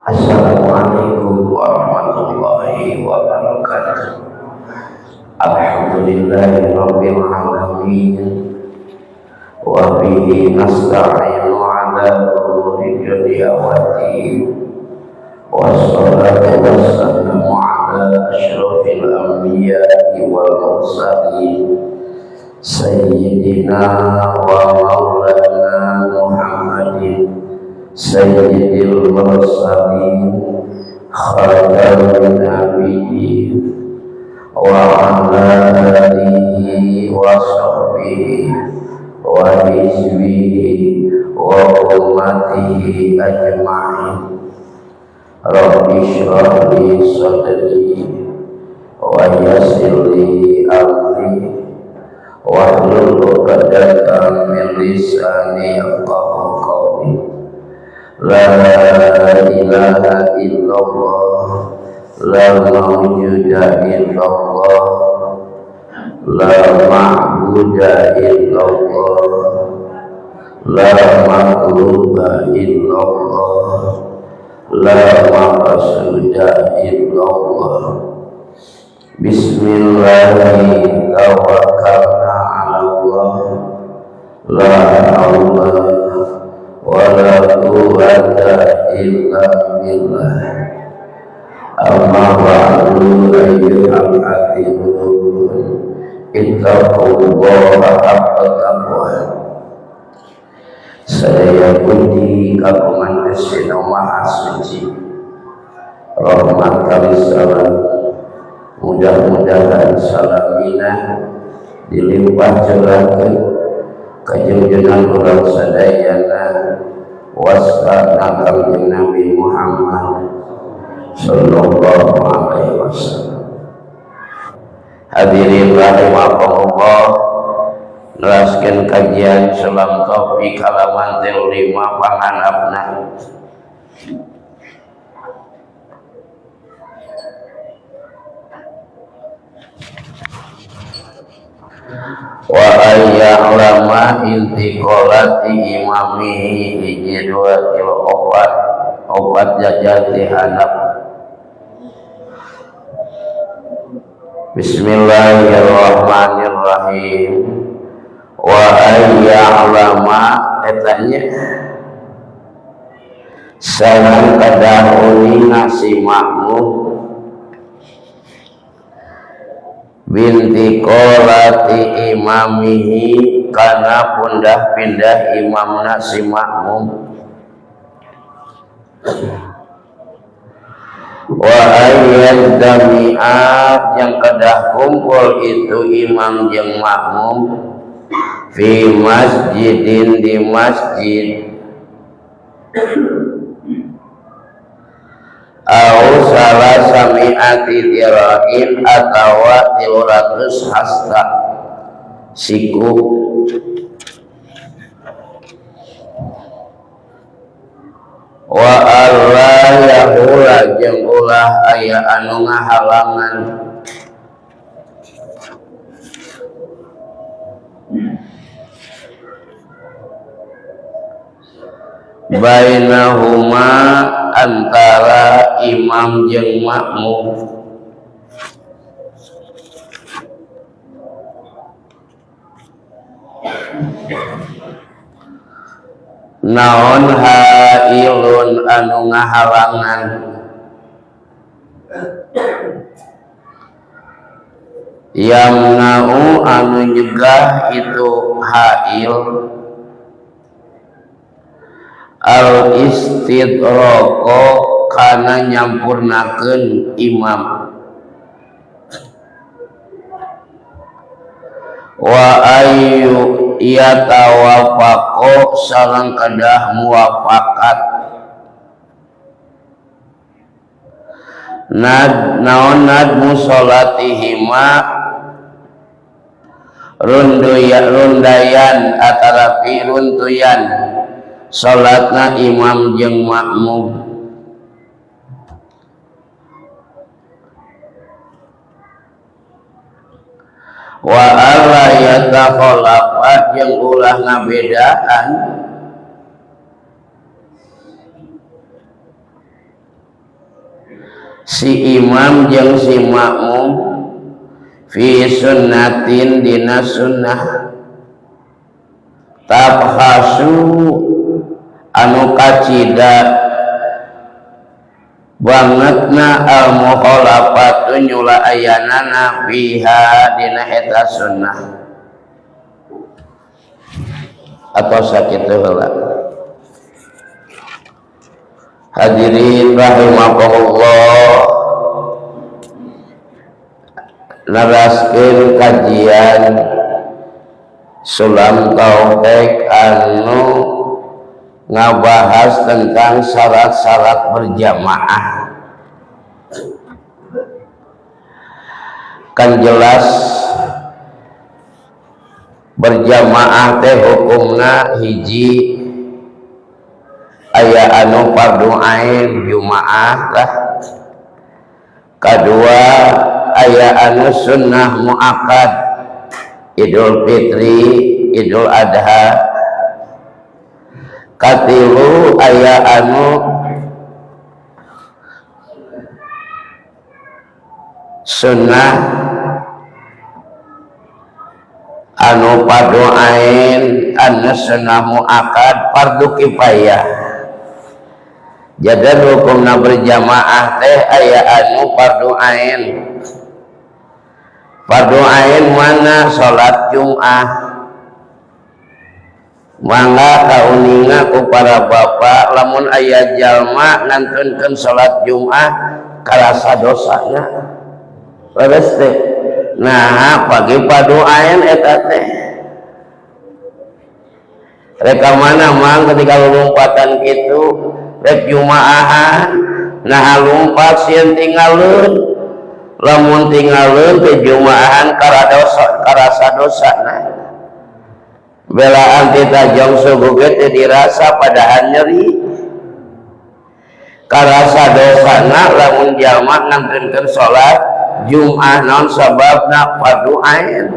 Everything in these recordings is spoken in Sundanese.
Assalamualaikum warahmatullahi wabarakatuh. Alhamdulillahirabbil alamin. Wa bihi nasta'inu ala umuri dunya waddin. Wassalatu wassalamu ala asyrafil anbiya'i wal mursalin. Sayyidina wa maulana Muhammadin sayyidil mursalin khatamin nabiyyin wa ala alihi wa sahbihi wa hizbihi wa ummatihi ajma'in. Rabbi shrah li sadri wa yassir li amri wahlul 'uqdatam min lisani yafqahu qawli. La ilaha illallah, la mawjuda illallah, la ma'buda illallah, la matluba illallah, la maqsuda illallah. Bismillahirrahmanirrahim. Tawakkalna 'ala Allah, la haula wa la quwwata illa billah. Amma ba'du, ayyuhal hadirin, ittaqullaha haqqa taqwa. Sadaya puji kagungan Gusti Maha Suci, rahmat kali salam, mudah-mudahan salamina dilimpah curahkeun ka junjungan urang sadayana wasana Kangjeng Nabi Muhammad sallallahu alaihi wasallam. Hadirin rahimakumullah, neraskeun kajian sulam topik halaman 35 panganapna. Wa ayya'lama intiqalati imamihi hiji dua tilu opat opat jajar dihandap. Bismillahirrahmanirrahim. Wa ayya'lama etanya sareng kedah uninga si makmum bintiqolati imamihi kana pundah pindah imamna si makmum. Wa ayyad dami'a yang kedah kumpul itu imam jeung makmum fi masjidin di masjid au salah sami'ati dira'in atawa 300 hasta siku. Wa alla yahula jeung ulah aya anu ngahalangan bainahuma antara imam jeung makmum. Naon hailun anu ngahalangan yamna'u anu nyegah itu hail al istidrako kana nyampurnakeun imam. Wa ayu yatawafaqo sareng kedah muwafakat nad naon nad musolatihima runduya rundayan atarapi runtuyan salatna imam jeung makmum. Wa alla yatakhalafa jeung ulah ngabedaan Si imam jeung si makmum fi sunnatin dina sunnah tabhasu anu kacida bangetna al mukhalafatu nyula ayanana fiha dina eta sunnah atau sakitu heula. Hadirin rahimakumullah, neraskeun kajian Sulam Taufik anu ngabahas tentang syarat-syarat berjamaah. Kan jelas berjamaah teh hukumna hiji aya anu fardu ain jumaah lah, kadua aya anu sunnah muakkad Idul Fitri, Idul Adha, katilu aya anu sunnah anu fardu ain, anu sunnah muakkad fardu kifayah. Jadi hukumna berjamaah teh aya anu fardu ain. Fardu ain mana? Salat Jumat. Mangga kauninga ku para bapak lamun aya jalma ngantunkeun salat Jumat karasa dosana. Leres teh. Nah, pagi fardu ain eta teh. Rek ka mana mang ketika lompatan kitu rek jumaahan, nah lompat sieun tinggalun, lamun tinggalun ke jumaahan karasa dosa. Nah belaan ti tajong subuh ge teu dirasa padahal nyeri karasa dosana lamun jalma ngantunkeun salat Jumat. Naon sababna? Fardu ain.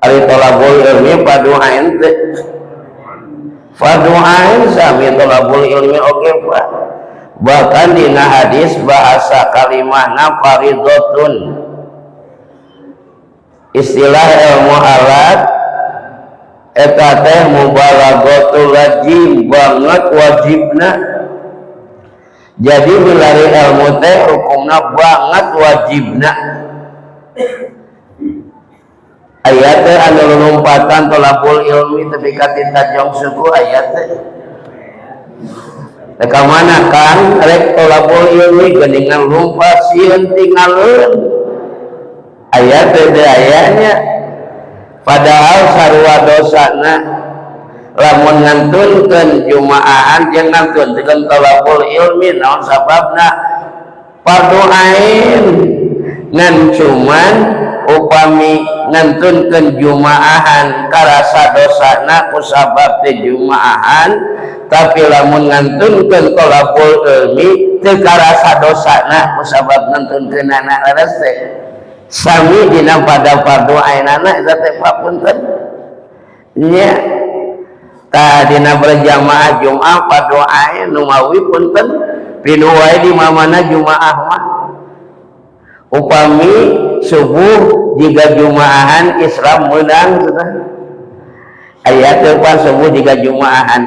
Ari thalabul ilmi fardu ain teh? Fardu ain sami thalabul ilmi oge Pak. Bahkan dina hadis bahasa kalimahna faridotun, istilah ilmu alat eta teh mubalaghatul wajib, banget wajibna. Jadi milari ilmu teh hukumna banget wajibna. Aya teh anu lompatan thalabul ilmi tepi ka tajong suku aya teh. Rek ka mana kan rek thalabul ilmi geuningan lompat sieun tinggalun. Aya teh teu ayanya. Padahal sarua dosana lamun ngantunkeun jumaahan jeung ngantunkeun thalabul ilmi. Naon sababna? Fardu ain. Ngan cuman upami ngantunkeun jumaahan karasa dosana ku sabab teh jumaahan, tapi lamun ngantunkeun thalabul ilmi teu karasa dosana ku sabab ngantunkeunana. Leres teh? Sami dina pada fardu ainana eta teh papunten nya. Tah dina berjamaah Jumat fardu ain nu mawi punten pinuh wae di mana jumaah mah. Upami subuh jika jumaahan Islam menang sudah. Aya teh pan subuh jika jumaahan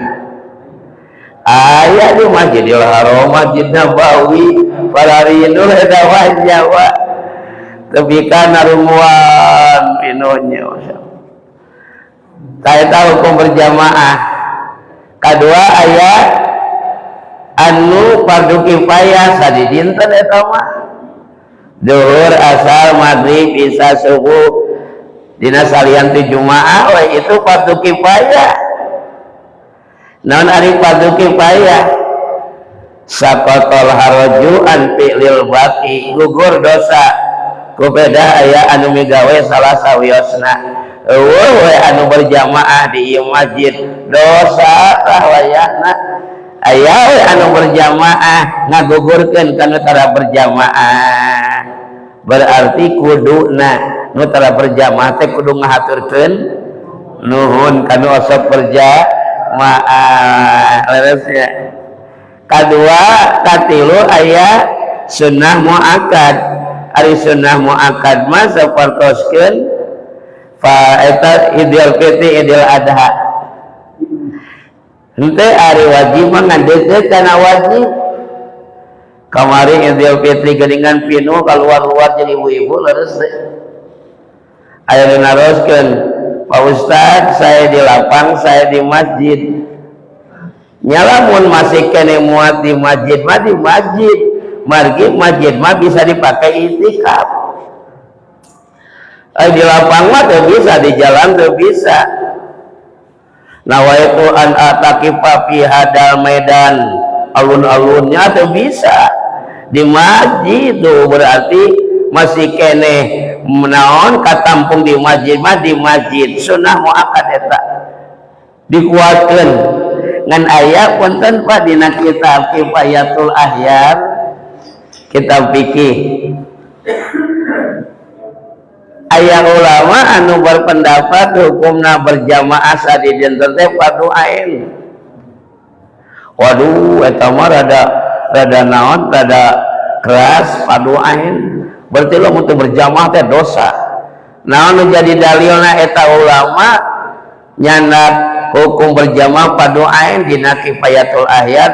aya di Masjidil Haram, Masjid Nabawi, pararinul eta Jawa tepi ka narumuan pinuhnya. Tah eta hukum berjamaah. Kadua aya anu fardu kifayah sadidinten eta mah zuhur, asar, maghrib, isya, subuh dina salian ti jumaah we, itu fardu kifayah. Naon ari fardu kifayah? Saqatal haraju an fi'lil baqi, gugur dosa ku beda aya anu migawe salah sawiosna. Eueuh we anu berjamaah di ieu masjid dosa tah wayahna. Aya we anu berjamaah ngagugurkeun kana tara berjamaah, berarti kuduna nu tara berjamaah teh kudu ngahaturkeun nuhun kanu osok berjamaah. Leres ya? Kadua katilu aya sunnah muakkad. Ari sunnah muakkad mah sapertoskeun fa eta Idul Fitri Idul Adha. Henteu ari wajib mah ngan deukeut kana wajib. Kamari Idul Fitri geuningan pinuh kaluar-luar jeung ibu-ibu leres teh. Aya nu naroskeun, Pak Ustad, saya di lapang, saya di masjid. Nyalamun masih kene muat di masjid mah di masjid. Margi masjid mah bisa dipakai itikaf. Di lapang mah teu bisa, di jalan teu bisa. Nawaitu an atakifa fi hadal medan, alun-alunnya teu bisa. Di masjid tuh berarti masih kene naon katampung di masjid mah di masjid sunnah muakkad eta dikuatkeun ngan aya punten Pak dina kitab Kifayatul Ahyar kitab fikih aya ulama anu berpendapat hukumna berjamaah sadidinten teh fardu ain. Waduh eta mah rada naon rada keras fardu ain. Berarti lo untuk berjamaah teh dosa. Naon nu jadi dalilna eta ulama nyandak hukum berjamaah fardu ain dina Kifayatul Ahyar.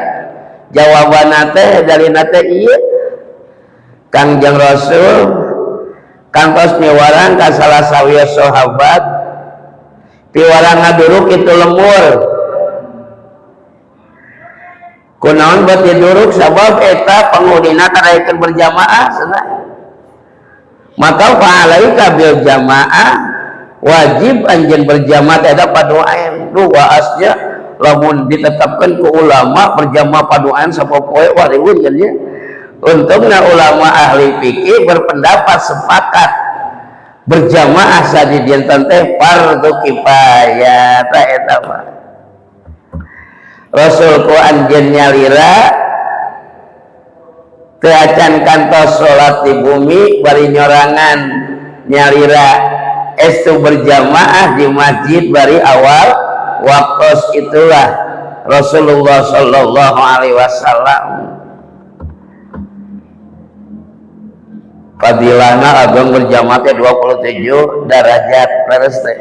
Jawabanna teh dalilna teh ieu. Kangjeng Rasul kantos miwarang ka salah sawios sahabat piwarang ngaduruk itu lemur. Kunaon beuti duruk sabab eta pangudina taraikeun berjamaah cenah. Maka fa'alaika bil jamaah wajib anjeun berjamaah eta fardu ain. Duh waasnya lamun ditetapkan ku ulama berjamaah fardu ain sapopoe wah riweuh nya. Untungna ulama ahli fikih berpendapat sepakat berjamaah sadidinten teh fardu kifayah ta eta mah. Rasul ku anjeun nyalira teu acan kantos salat di bumi bari nyorangan nyalira estu berjamaah di masjid bari awal waktos itulah Rasulullah sallallahu alaihi wasallam. Fadilana ageng berjamaah teh 27 derajat leres teh.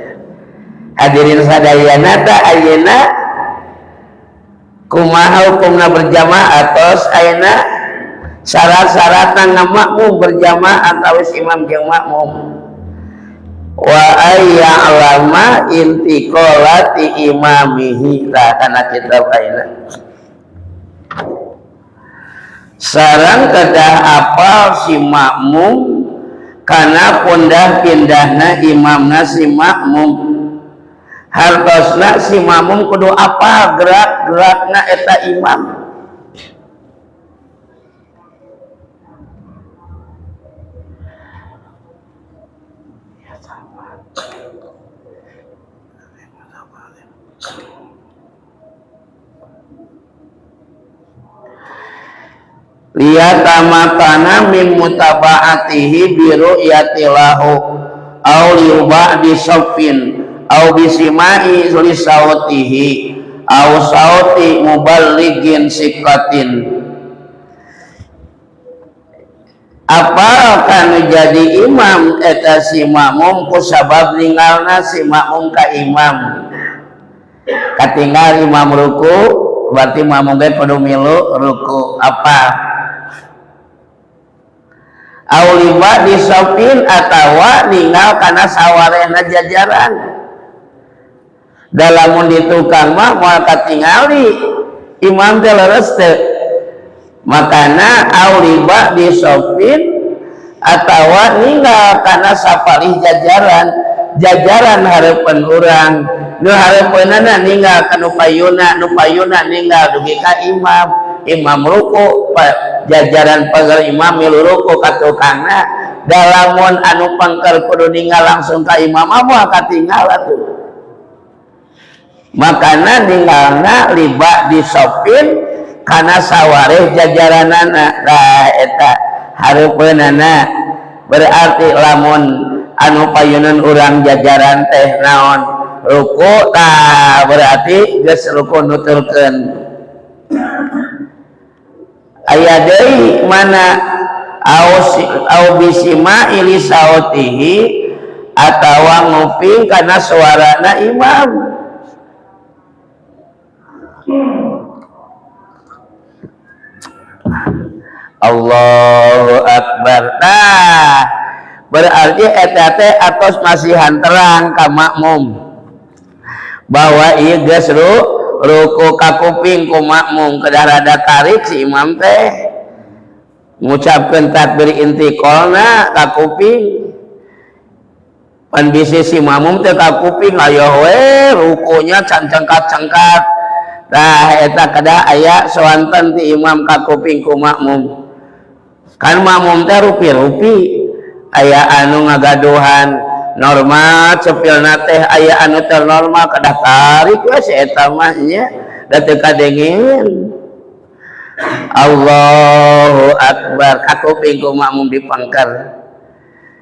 Hadirin sadayana teh ayeuna kumaha hukumna berjamaah atos ayeuna syarat-syaratna ngamakmum berjamaah antawis imam jeung makmum. Wa ayya'lama intiqalati imamihi tah kana kitab ayeuna. Sareng kedah apal si makmum kana pundah pindahna imamna si makmum. Hartosna si makmum kudu apal gerak-gerakna eta imam. Liyatamakana min mutaba'atihi bi ru'yati lahu aw liyuba'di saffin aw bisima'i li sautihi aw sauti muballigin sikatin. Apa kanu jadi imam eta si makmum ku sabab ningalna si makmum ka imam. Katinggal imam ruku berarti makmum ge kudu milu ruku apa? Auliba disopin atawa ninggal kana sawarehna jajaran. Dalamun di tukang mah moal katingali imam teh leres teu. Makana auliba disopin atawa ninggal kana sapalih jajaran. Jajaran hareupeun urang nu hareupeunana ninggal ka nu payuna, nu payuna ninggal dugi ka imam. Imam ruku jajaran pagar imam milu ruku ka tukangna. Dalamun anu pangker kudu ninggal langsung ka imam moal katinggal atuh. Makana ninggalna liba disopin kana sawareh jajaranana. Tah eta hareupeunana berarti lamun anu payunan urang jajaran teh naon ruku tah berarti geus ruku nuturkeun. Aya deui mana au bisima ili sautihi atawa nguping kana suarana imam. Allahu akbar. Nah, berarti eta teh atos masihan terang ka makmum bahwa ieu geus ruku ka kuping ku makmum, kedah rada tarik si imam teh ngucapkeun takbir intiqalna ka kuping. Pan bisi si makmum teh ka kuping aya we rukunya can cengkat-cengkat. Tah eta kedah aya soanten ti imam ka kuping ku makmum. Kan makmum teh rupi-rupi, aya anu ngagaduhan normal cepilna teh, aya anu teu normal kedah tarik we si eta mah nya da teu kadengeun. Allahu akbar ka kuping ku makmum dipangker.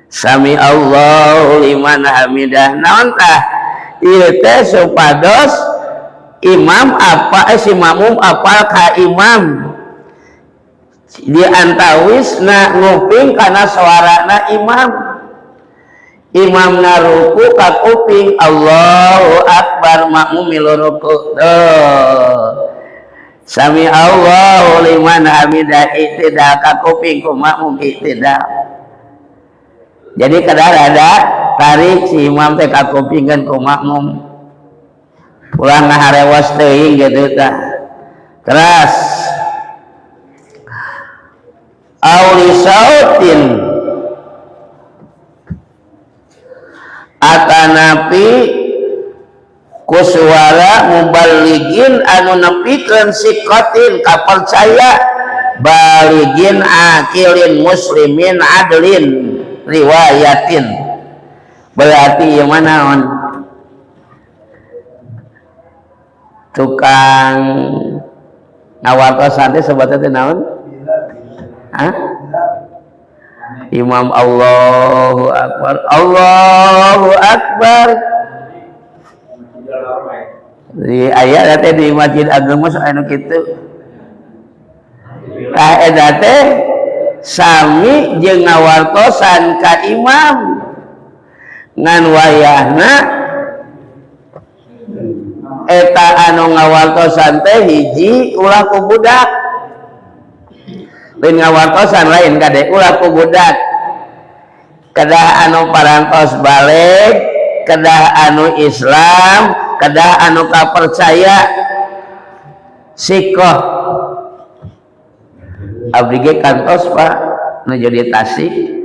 Sami Allahu liman hamidah. Naon tah? Ieu teh supados imam apa si makmum apal ka imam. Di antawisna nguping kana suarana imam. Imam naruku ka kuping Allahu akbar makmum milu ruku. Tuh. Sami Allahu liman hamidah iktidal ka kuping ku makmum iktidal. Jadi kedah rada tarik si imam teh ka kupingkeun ku makmum. Ulah ngaharewas teuing gitu tah. Keras. Auli sautin atanapi kusuara mubaligin anu nepikeun sikotin kapercaya baligin akilin muslimin adlin riwayatin. Berarti ieu mah naon? Tukang ngawartosan teh sebatnya teh naon? Hah? Imam Allahu Akbar, Allahu Akbar. Di ayat teh di Masjid Agung mah anu kitu. Tah eta teh sami jeung ngawartosan ka imam. Ngan wayahna eta anu ngawartosan teh hiji ulah ku budak. Lain ngawartosan lain kade ulah ku budak. Kedah anu parantos balik, kedah anu Islam, kedah anu kapercaya sikoh. Abdi ge kantos Pak nu jadi Tasik.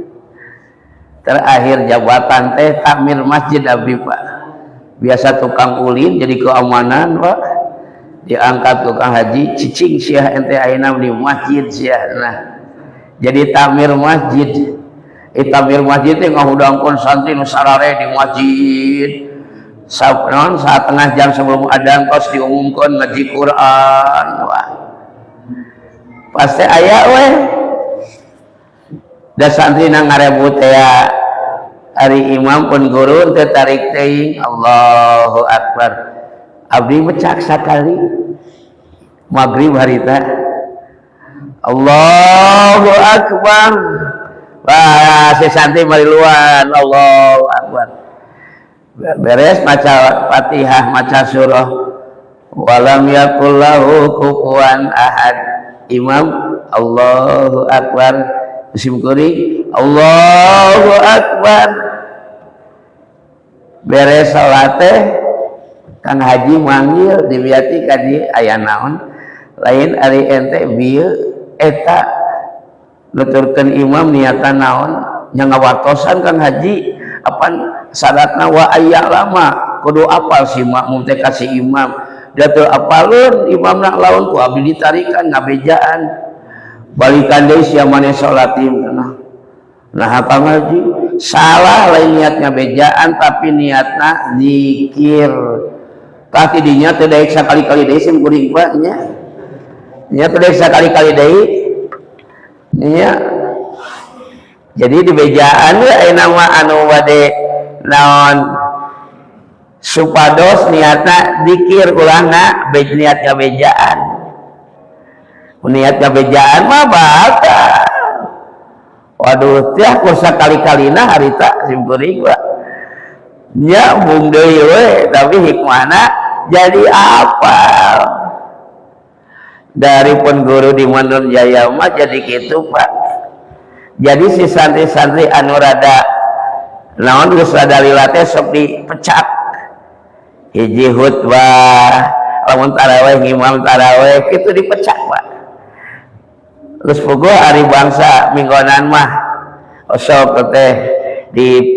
Terakhir jabatan teh takmir masjid abdi Pak. Biasa tukang ulin jadi keamanan Pak. Diangkat tukang haji cicing sia ente ayeuna di masjid sia. Nah, jadi takmir masjid. Takmir masjid teh ngahudangkeun santri nu sarare di masjid. Saat setengah jam sebelum adzan tos diumumkeun ngaji Quran. Wah. Pasti aya we. Da santri na ngarebut teh ari imam pun guru teh tarik teuing Allahu Akbar. Abdi mecak sakali maghrib harita Allahu Akbar. Wah, si santri mariluan Allahu Akbar. Beres maca Fatihah, maca surah walam yakul lahu kufuwan ahad. Imam Allahu Akbar. Musim kuring Allahu Akbar. Beres salat teh Kang Haji manggil dibiati ka di aya naon lain ari ente bieu eta nuturkeun imam niatan naon nya ngawartosan Kang Haji apan syaratna wa aya lama kudu apal si makmum teh ka si imam da teu apaleun imamna lawan ku abdi ditarikan ngabejaan balikan deui sia maneh salat nah. Nah Kang Haji salah lain niat ngabejaan tapi niatna zikir. Tah ti dinya teu daek sakali-kali deui sim kuring Pak nya. Nya teu daek sakali-kali deui. Nya. Jadi di bejaan we ayeuna mah anu bade naon supados niatna zikir ulah nga niat ngabejaan. Niat ngabejaan mah batal. Waduh, teh kursa kali-kalina harita simkuring, Pak. Nya bung deui we, tapi hikmahna jadi apal. Dari pun guru di Mandon Jaya mah jadi gitu, Pak. Jadi si santri-santri anu rada naon, geus rada lila teh sok dipecak. Hiji khutbah, lamun taraweh ngimam taraweh kitu dipecak, Pak. Geus puguh ari bangsa minggonan mah osok teh di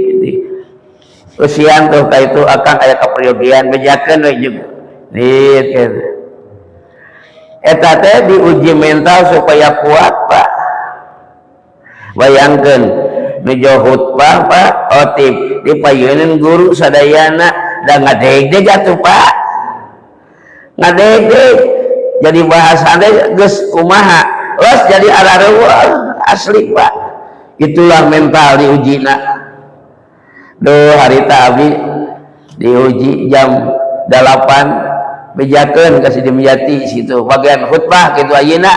usian tuh ka itu akang aya kaperyogian bejakeun we juga. Gitu. Eta teh diuji mental supaya kuat, Pak. Bayangkeun nuju khutbah, Pak, khotib dipayunan guru sadayana da ngadegdeg atuh, Pak. Ngadegdeg jadi bahasana geus kumaha, los jadi arareueuh asli, Pak. Itulah mental diujina. Duh, harita abdi diuji jam 8, bejakeun ka si Dimyati situ bagian khutbah gitu ayeuna.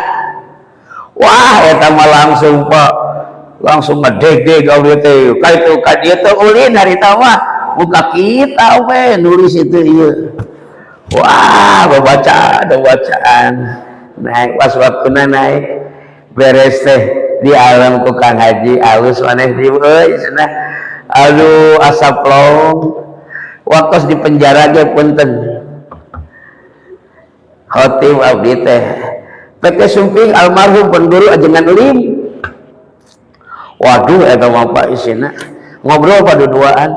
Wah, eta mah langsung, Pak, langsung ngedegdeg abdi teh ka itu ka dieu teh ulin. Harita mah buka kita we nulis itu ieu. Wah, baca ada bacaan naik, pas waktuna naik beres teh di alam ku Kang Haji alus maneh di euy cenah. Aduh, asap long. Waktu di penjara ge punten khotib abdi teh PT Sumping almarhum pun guru ajengan lim. Waduh, eta mah Pak, isina ngobrol pada duaan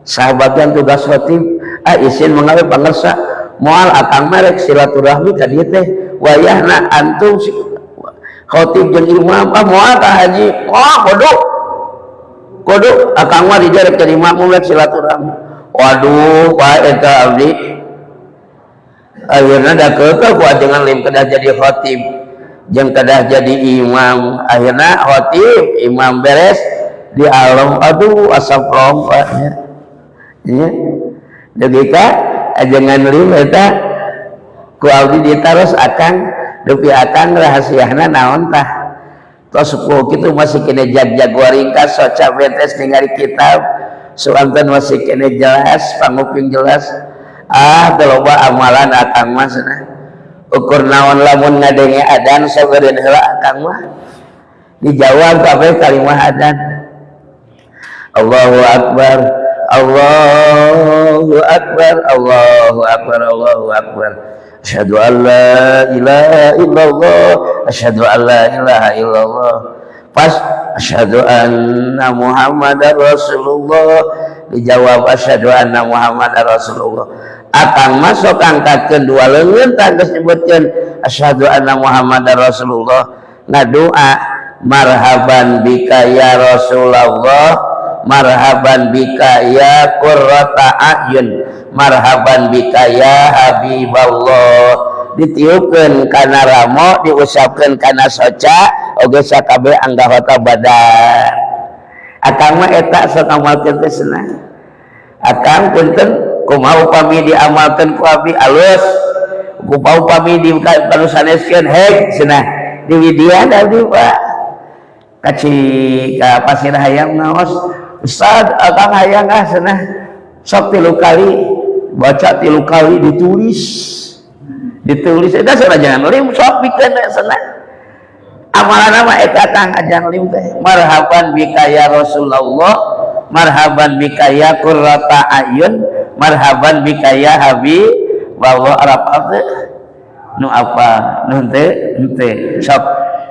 sahabatnya tugas khotib. Ah, isin mengawe pangersa moal akang merek silaturahmi ka dieu teh wayahna antum si khotib jeung imam. Ah, moal ka haji. Wah, kudu kudu akang mah dijarek jadi makmum rek silaturahmi. Waduh, Pak, eta abdi akhirnya da keukeuh ku ajengan lim kedah jadi khotib jeung kedah jadi imam. Akhirnya khotib imam beres di alam. Aduh, asap rong, Pak, nya nya. Dugi ka ajengan lim eta ku abdi ditaros, akang dupi akang rahasiana naon tah? Tos sepuh kitu masih kene jag-jag waringkas, soca betes ningali kitab suanten masih kene jelas, panguping jelas. Ah, teu loba amalan akang mah cenah. Ukur naon, lamun ngadenge adan sok heula akang mah. Dijawab kabeh kalimah adan. Allahu akbar, Allahu akbar, Allahu akbar, Allahu akbar. Asyhadu an la ilaha illallah, asyhadu an la ilaha illallah. Pas asyhadu anna Muhammadar Rasulullah, dijawab asyhadu anna Muhammadar Rasulullah. Akang masuk angkatkeun dua leungeun tah geus nyebutkeun asyhadu anna Muhammadar Rasulullah. Ngadoa marhaban bika ya Rasulullah, marhaban bika ya qurrata a'yun, marhaban bika ya Habiballah. Ditiupkeun kana ramo, diusapkeun kana soca oge sakabeh anggota badan. Akang mah eta sok amalkeun teh senang. Akang punten, kumaha upami diamalkeun ku abdi alus, kumaha upami di kanu saneskeun heg cenah di widian abdi, Pak. Kaci ka Pasir Hayam ngaos, "Ustaz, akang hayang ah," cenah. Sok tilu kali baca, tilu kali ditulis, ditulis eta cenah. Jangan lim sok pikeun cenah. Amalan mah eta kang ajan lim teh marhaban bika ya Rasulullah, marhaban bika ya qurrata ayun, marhaban bika ya habib bahwa Arab teh nu apa nu henteu henteu. Sok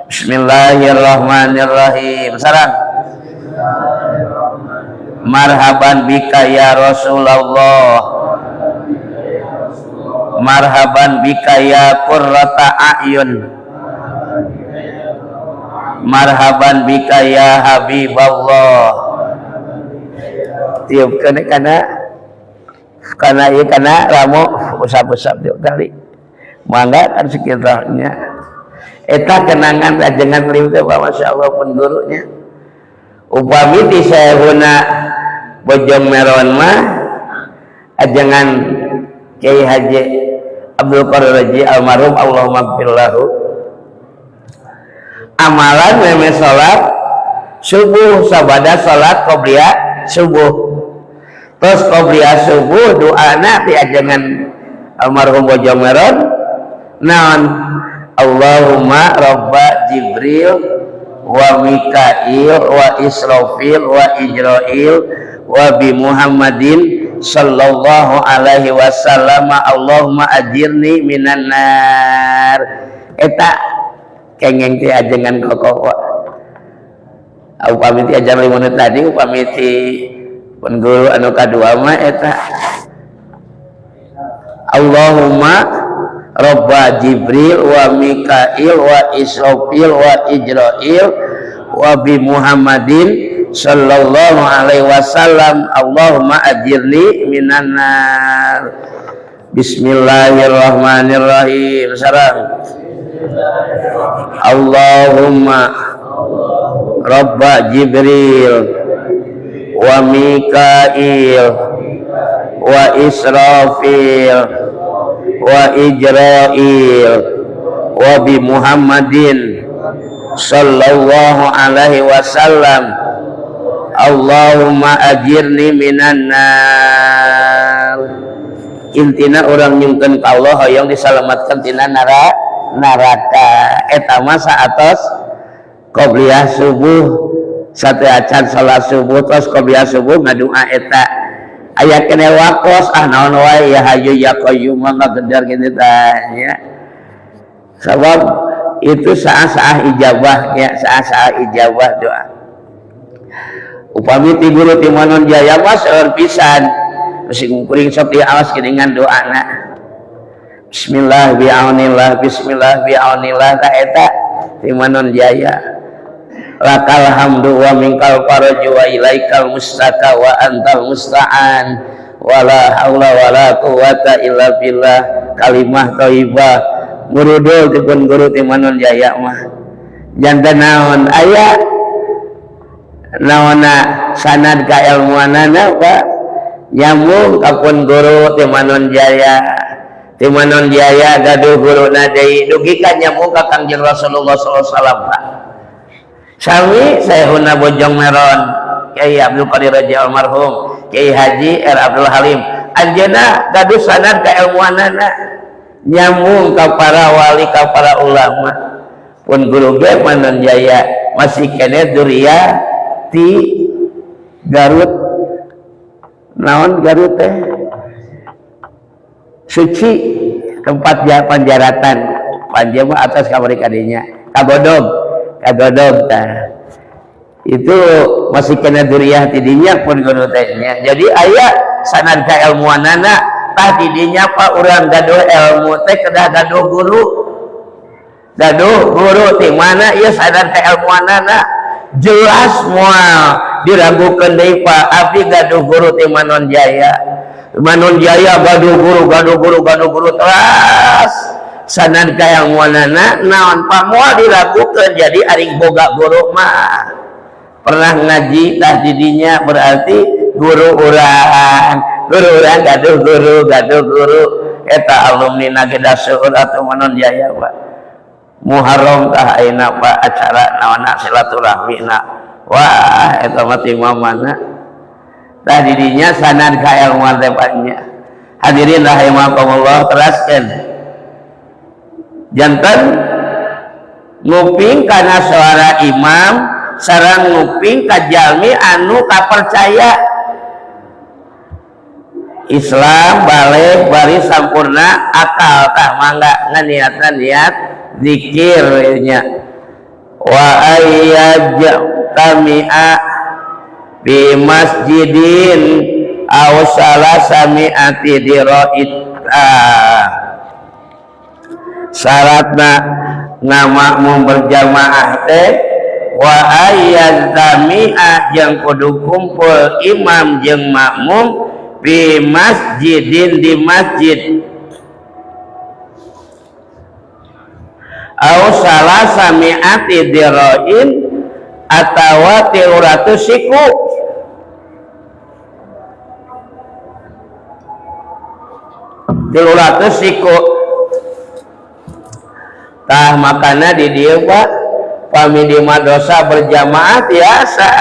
bismillahirrahmanirrahim sarang marhaban bika ya Rasulullah, marhaban bika ya qurrata a'yun, marhaban bika ya Habiballah. Tiupkeun kana kana ieu kana ramo, usap-usap tiap kali mangga kan sekitarnya. Eta kenangan ajengan lim teh, Masya Allah, pun gurunya upami di sahuna Bojong Meron mah ajengan Kiai Haji Abdul Qadir Raji almarhum, Allahumma gfirlahu. Amalan meme salat subuh sabada salat qobliyah subuh. Terus qobliyah subuh doana ti ajengan almarhum Bojong Meron naon? Allahumma rabba Jibril wa Mikail wa Israfil wa Ijrail wa bi Muhammadin sallallahu alaihi wasallam Allahumma ajirni minan nar. Eta kengeng ti ajengan koko. Upami ti ajar 5 menit tadi, upami ti pun guru anu kadua mah eta Allahumma Rabba Jibril wa Mikail wa Israfil wa Ijrail wa bi Muhammadin sallallahu alaihi wasallam Allahumma ajirni minan nar. Bismillahirrahmanirrahim. Sarang Allahumma Rabba Jibril wa Mikail wa Israfil wa Ijrail wa bi Muhammadin sallallahu alaihi wasallam Allahumma ajirni minan nar. Intina orang nyungkeun ka Allah hoyong disalamatkan tina neraka. Eta mah saatos qobliyah subuh, sateuacan salat subuh tos qobliyah subuh ngadua eta. Aya kene wakos ah naon wae ya hayyu ya qayyum ngagedar kitu tah nya. Sabab itu saah-saah ijabah ya, saah-saah ijabah doa. Upami ti guru ti Manon Jaya mah seueur pisan. Mesti kuring sok diawas geuningan doana. Bismillah bi'aunillah, bismillah bi'aunillah ta eta ti Manon Jaya. Lakal hamdu wa minkal faraju wa ilaikal mustaka wa antal musta'an wala haula wala quwata illa billah. Kalimah thayyibah murudul dipun guru ti Manon Jaya mah. Janten naon aya naonna sanad kailmuanana Pak nyambung ka pun guru ti Manon Jaya. Ti Manon Jaya gaduh guruna deui dugi ka nyambung ka Kangjeng Rasulullah sallallahu alaihi wasallam Pak. Sami Syekhuna Bojong Meron Kiai Abdul Qadir Raji almarhum Kiai Haji R Abdul Halim anjeunna gaduh sanad kailmuanana nyambung ka para wali ka para ulama. Pun guru ge Manon Jaya masih kene duriya ti Garut. Naon Garut teh? Suci tempat panjaratan panjang atas kamari kadinya kagodog kagodog tah. Itu masih kena duriah tidinya pun guru tehnya. Jadi aya sanad kailmuanana tah tidinya Pak urang gaduh ilmu teh kedah gaduh guru. Gaduh guru ti mana ieu sanad kailmuanana jelas moal diragukeun deui Pak. Abdi gaduh guru ti Manon Jaya. Manon Jaya gaduh guru, gaduh guru, gaduh guru terus sanad kailmuanana naon Pak moal diragukeun. Jadi ari boga guru mah pernah ngaji tah didinya berarti guru urang, guru urang gaduh guru, gaduh guru eta alumni na ge seueur atuh Manon Jaya Pak. Muharram tah ayeuna Pak acara naonna silaturahmi na. Wah eta mah ti mamana. Tah didinya sanad kailmuan teh Pak nya. Hadirin rahimakumullah teraskeun. Janten nguping kana suara imam sareng nguping ka jalmi anu kapercaya Islam balik bari sampurna akal tah mangga nganiatna niat zikir nya. Wa ayyajtami'a bi masjidin aw salasami'ati dira'it. Syaratna ngamakmum berjamaah teh wa ayyajtami'a jeung kudu kumpul imam jeung makmum bi masjidin di masjid aw salasami'ati dira'in atawa 300 siku. 300 siku. Tah makana di dieu Pak Pami di madrasah berjamaah tiasa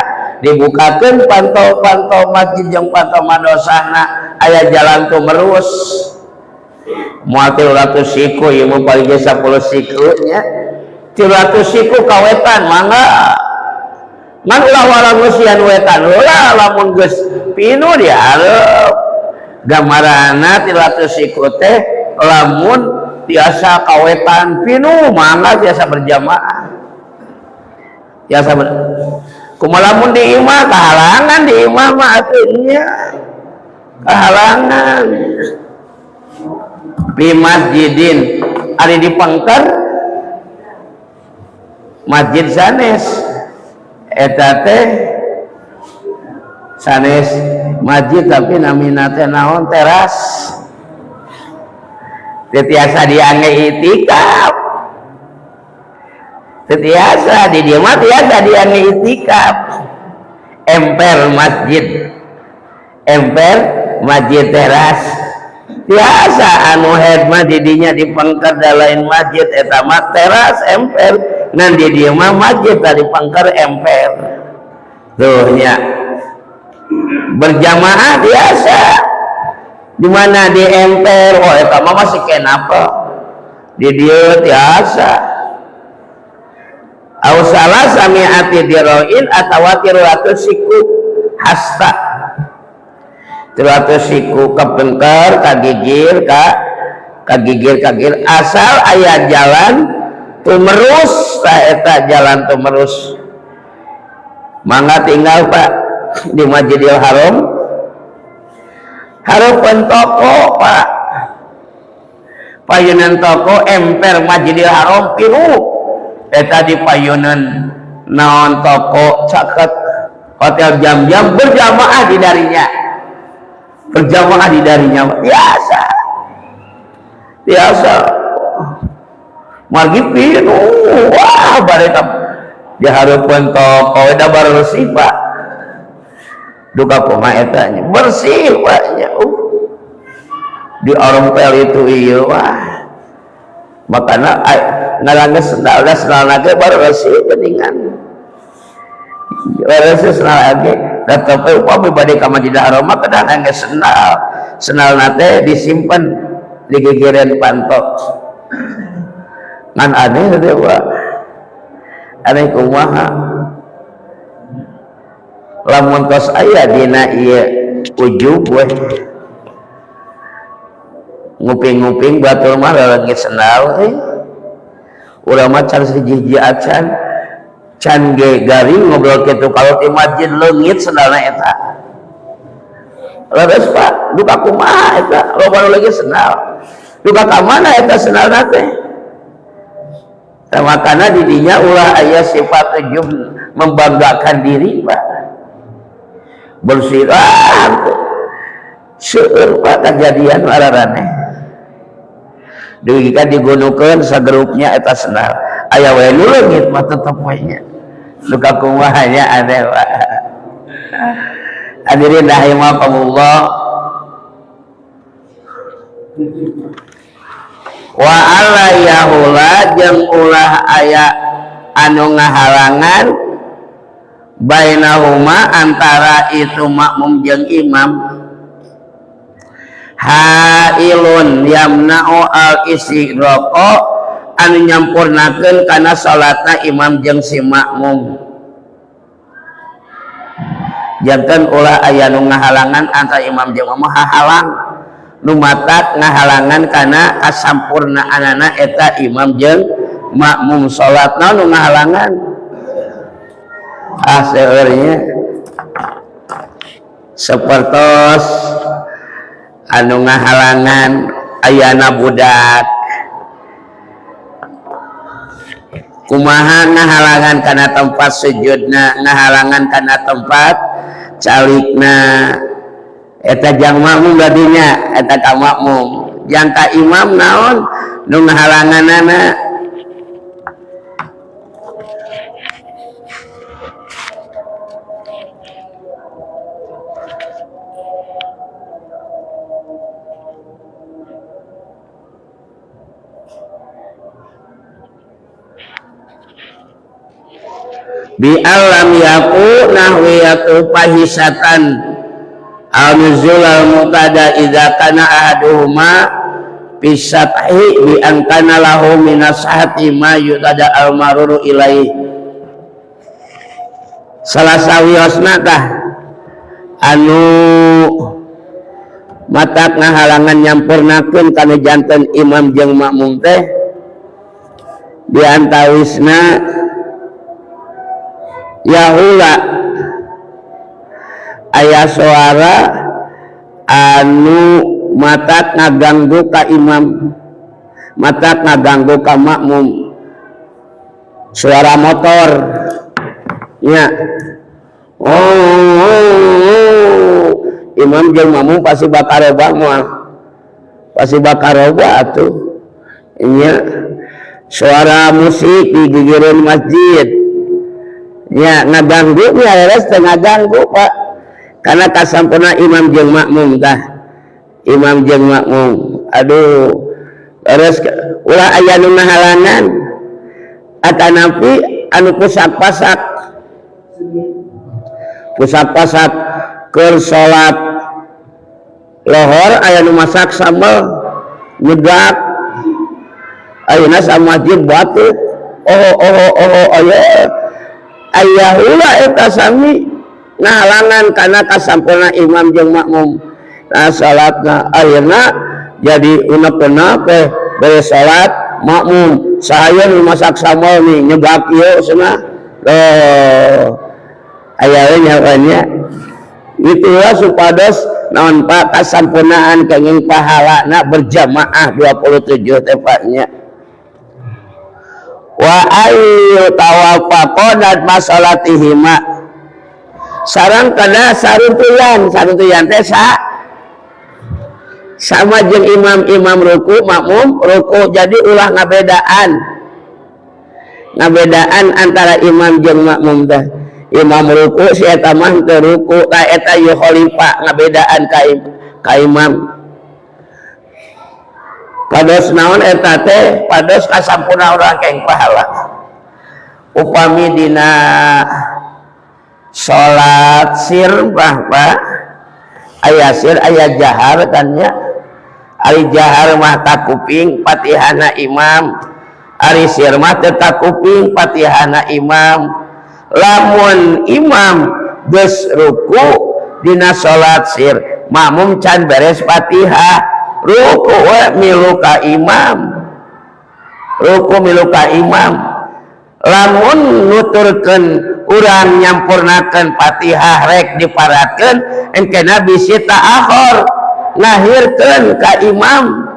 dibukakeun pantau-pantau masjid jeung pantau madrasahna aya jalan tumerus moal 300 siku ieu mah paling ge 10 siku nya 300 siku ka wetan mangga ngan ulah walangusian wetan ulah lamun geus pinuh dihareup gambaranna 300 siku teh lamun tiasa ka wetan pinuh mangga tiasa berjamaah tiasa kumaha lamun di imah kahalangan di imah mah atuh nya kahalangan di masjidin ari di pengker masjid sanes eta teh sanes masjid tapi namina teh naon teras teu tiasa diangge itikaf teu tiasa di dieu mah tiasa diangge itikaf emper masjid teras tiasa anu head mah di dinya di pengker da lain masjid eta mah teras emper ngan di dieu mah masjid da di pengker emper tuh nya berjamaah biasa di mana di emper oh eta mah masih kenapa di dieu tiasa au salah sami'ati diroin atawa 300 siku hasta 300 siku kepengker kagigir kagigir kagigir asal aya jalan tumerus ta eta jalan tumerus mangga tinggal Pak di Masjidil Haram hareupeun toko Pak payunan toko emper Masjidil Haram pinuh eta di payunan naon toko caket hotel jam-jam berjamaah di darinya berjamaah di darinya biasa biasa margi pinuh wah bareta di hareupeun toko eta bersih Pak duka kumaha eta nya bersih Pak nya di orempel itu ieu wah makana ngaranggeus sendal ge bersih geuningan bersih sendal ge tetep upami bade ka Masjidil Haram mah kedah ngangge sendal sendalna teh disimpen di gigireun panto ngan aneh teh Pak aneh kumaha lamun tos aya dina ieu ujub weh nguping-nguping batur mah laleungit sendal euy urang mah can sahiji acan can ge garing ngobrol kitu kalau di masjid leungit sendalna eta leres Pak duka kumaha eta loba nu leungit sendal duka ka mana eta sendalna teh tah makana di dinya ulah aya sifat ujub membanggakan diri Pak bersih seueur Pak kejadian araraneh dugi ka digunukeun sagrupnya eta sendal aya we nu leungit mah tetep we nya duka kumaha nya aneh Pak hadirin rahimakumullah wa alla yahula jeung ulah aya anu ngahalangan bainahuma antara itu makmum jeung imam hailun yamna'u al istighraqa anu nyampurnakeun kana salatna imam jeung si makmum janten ulah aya nu ngahalangan antara imam jeung makmum hahalang nu matak ngahalangan kana kasampurnaanana eta imam jeung makmum salatna nu ngahalangan ah seueurnya sapertos anu ngahalangan ayana budak kumaha ngahalangan kana tempat sujudna ngahalangan kana tempat calikna eta jang makmum gadinya eta ka makmum jang ka imam naon nu ngahalanganana Bi alam yaku nahwiyatu fahisatan al nuzul al mutada idza kana ahaduhuma fi sathi bi an kana lahu minas sahati ma yutada al maruru ilaih. Salah sawiosna tah anu matak ngahalangan nyampurnakeun kana janten imam jeung makmum teh, di antawisna yahula aya suara anu matak ngaganggu ka imam, matak ngaganggu ka makmum. Suara motor nya, oh, imam jeung makmum pasti bakal robah. Moal pasti bakal robah atuh nya. Suara musik di gigireun masjid nya, ngaganggu nya? Leres teh ngaganggu, Pak, karena kasampurna imam jeung makmum tah. Imam jeung makmum, aduh, leres ulah aya nu ngahalangan. Atanapi anu pusak-pasak, pusak-pasak keur salat lohor, aya nu masak sambal nyegak. Ayeuna sa masjid batuk, oh, aya aya heula eta sami ngahalangan kana kasampurna imam jeung makmum. Nah, salatna ayeuna jadi unek-unek teh. Beres salat, makmum saya nu masak sambal nih nyegak ieu cenah. Oh, aya we nya. Itulah supados naon, Pak, kasampurnaan kenging pahalana berjamaah 27 tepatnya. Wa ayu tawafaqo masalatihima, sareng kada saruntuyan. Saruntuyan teh sa sama jeung imam. Imam ruku, makmum ruku, jadi ulah ngabedaan, ngabedaan antara imam jeung makmum teh. Imam ruku, si eta mah teu ruku ka eta, yukhalifa, ngabedaan ka imam. Pados naon eta teh? Pados kasampurna urang keng pahala. Upami dina salat sir mah, Pak, aya sir aya jahar kan nya. Ari jahar mah kuping patihana imam, ari sir mah teu kuping patihana imam. Lamun imam geus ruku dina salat sir, makmum can beres Fatihah, ruku we milu ka imam, ruku milu ka imam. Lamun nuturkeun urang nyampurnakeun Fatihah rek diparatkeun, engkena bisi ta'akhir, ngahirkeun ka imam.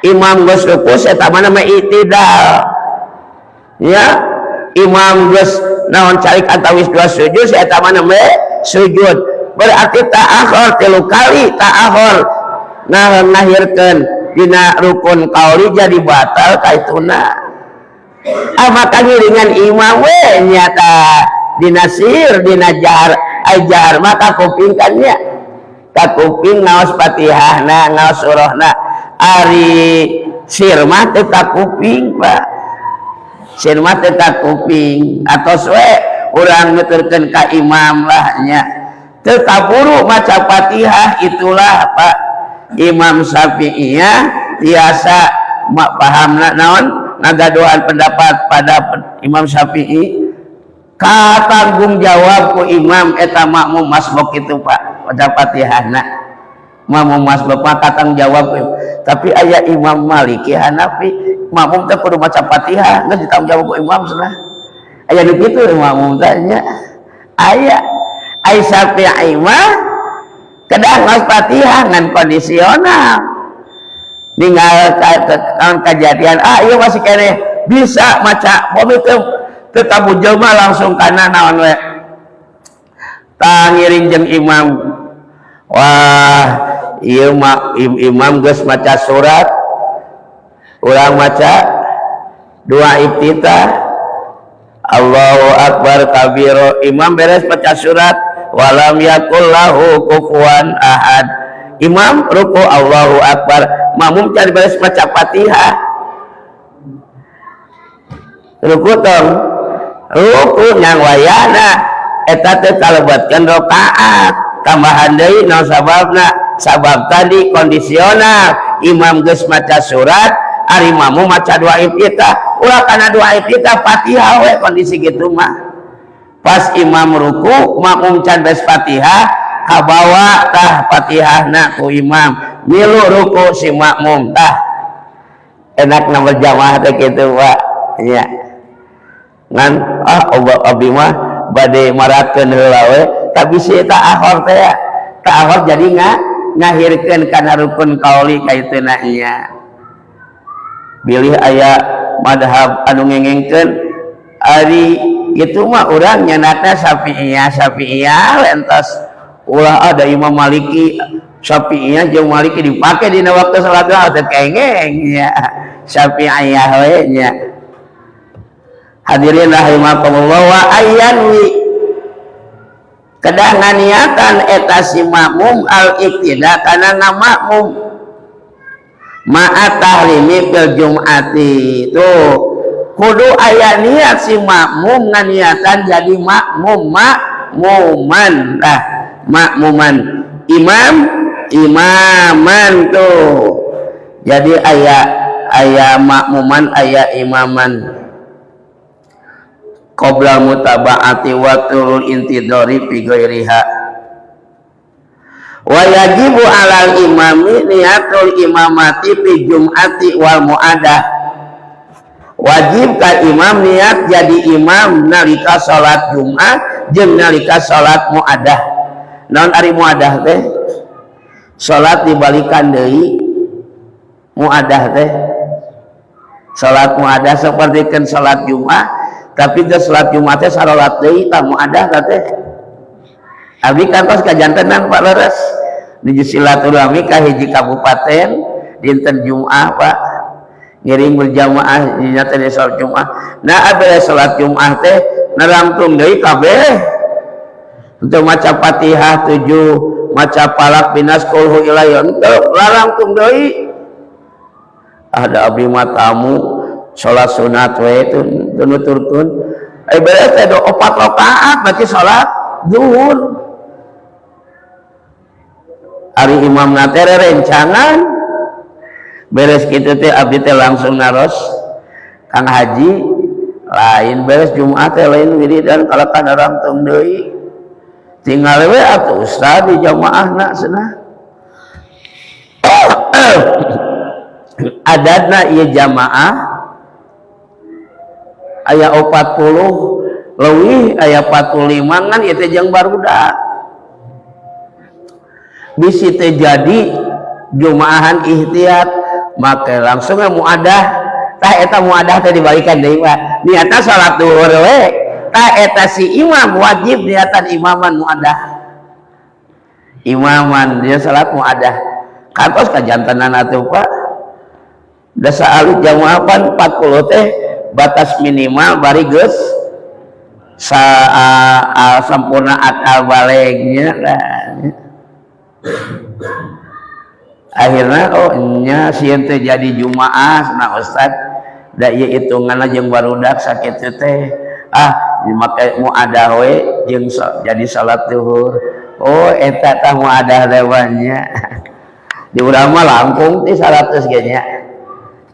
Imam geus ruku, eta mah nama itidal ya. Imam geus naon, calik antawis dua sujud, eta mah nama sujud, berarti ta'akhir tilu kali ta'akhir. Nah, ngahirkeun dina rukun qauli, jadi batal kaituna. Ah, maka ngiringan imam we nyata dina sir. Dina jahar, ai jahar mah kakuping kan nya, kakuping ngaos Fatihahna, ngaos surahna. Ari sir mah teu kakuping, Pak, sir mah teu kakuping. Atos we urang nuturkeun ka imam lah nya, teu kaburu maca Fatihah. Itulah, Pak, Imam Syafi'iyah tiasa mak pahamna naon ngagaduhan pendapat pada Imam Syafi'i, katanggung jawab ku imam eta makmum masbuk itu, Pak, pada Fatihahna. Makmum masbuk mah katanggung jawab ku. Tapi aya Imam Maliki, Hanafi, makmum teh kudu maca Fatihah, geus ditanggung jawab ku imam cenah. Aya nu kitu makmum teh nya. Aya ai Syafi'i mah kedah ngaos Fatihah ngan kondisional, ninggal ka kejadian. Ah, iya, masih kene bisa maca. Bumi teu tetap jelma langsung kana naon we, tangiring jeung imam. Wah, ieu mah imam geus maca surat, urang maca doa iftitah, Allahu akbar kabiro. Imam beres baca surat, walam yakul lahu kufuwan ahad. Imam ruku, Allahu akbar. Makmum can beres baca Fatihah, ruku tong. Ruku nyang wayana eta teh kalebetkeun rakaat tambahan deui. Naon sababna? Sabab tadi kondisional, imam geus maca surat, ari makmum maca doa iftitah. Ulah kana doa iftitah, Fatihah we. Kondisi gitu mah pas imam ruku, makmum can beres Fatihah, kabawa tah Fatihahna ku imam, milu ruku si makmum. Tah, enak na berjamaah teh kitu, Pak, nya. Ngan ah, obat abdi mah bade maratkeun heula we, tapi si ta'akhur teh, ta'akhur jadi ngahirkeun kana rukun kauli kaituna nya. Bilih aya madhab anu ngengengkeun, ari gitu mah urang nyanakna Syafi'iyah, Syafi'iyah entos, ulah ada Imam Maliki. Syafi'iyah jeung Maliki dipake dina waktu salat teh kengeng nya, Syafi'iyah we nya. Hadirin rahimakumullah, wa ayyanwi, kedah nganiatan eta si makmum, al iktida kana ngamakmum, ma'a tahlimi fil jum'ati. Tuh, kudu aya niat si makmum nganiatan jadi makmum, makmuman. Tah, makmuman, imam, imaman. Tuh, jadi aya aya makmuman, aya imaman. Qabla mutaba'ati wa tulul intidori fi ghairiha. Wa yajibu alal imami niatul imamati fi jum'ati wal mu'adah. Wajib ka imam niat jadi imam nalika salat Jumat jeung nalika salat mu'adah. Naon ari mu'adah teh? Salat dibalikan deui mu'adah teh. Salat mu'adah seperti kan salat Jumat, tapi teh salat Jumat teh salat deui, tah mu'adah teh. Abdi kantos kajantenan, Pak, leres di silaturahmi ka hiji kabupaten dinten Jumat, Pak, ngiring berjamaah dina teh salat Jumat. Nah, abis salat Jumat teh nerangtung deui kabeh untuk maca Fatihah tujuh, maca Falaq, Binas, Qulhu, ilayon, larangtung deui. Ada abdi mah tamu, salat sunat we itu nuturkeun, eh, beres teh do opat rakaat, berarti salat zuhur. Ari imam teh rencangan beres kitu teh abdi teh langsung naros, "Kang Haji, lain beres Jumat teh lain wiridan, kalau kan rangtung deui, tinggal we atuh ustaz di jamaahna cenah." Adadna ieu jamaah aya 40 leuwih, aya 45, ngan ieu teh jeung barudak. Bisi teh jadi jumaahan ihtiyat, maka langsung muadah. Tah, eta muadah teh dibalikan deui, Pak, niatna salat duhur we. Tah, eta si imam wajib niatan imaman muadah, imaman dia salat muadah. Kantos kajantenan atuh, Pak. Da saalit jamaah pan 40 teh batas minimal, bari geus sa sampurna akal balignya. Akhirnya, oh nya, sieun teh jadi jumaah. Nah, ustad, da ieu hitunganna jeung barudak sakitu teh, ah, make muadah we jeung jadi salat zuhur. Oh, eta tah muadah dewannya. Di urang mah langkung ti 100 ge nya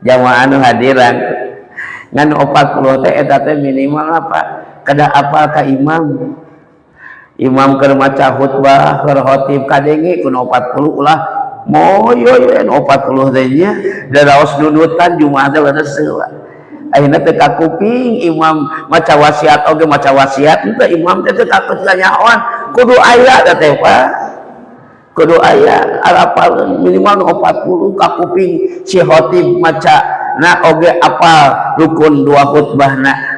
jamaah anu hadiran. Ngan 40 teh eta teh minimal apa kedah apal ka imam. Imam keur maca khutbah, keur khotib, kadenge ku 40. Ulah moyo ye 40 teh nya, da raos nunutan jumaah teh leres heula. Akhirna teu kakuping imam maca wasiat oge, maca wasiat teu, imam teh teu kakenyahoan. Kudu aya teh, Pak, kudu aya apal minimal 40, kakuping si khotib maca na oge, apal rukun dua khutbahna.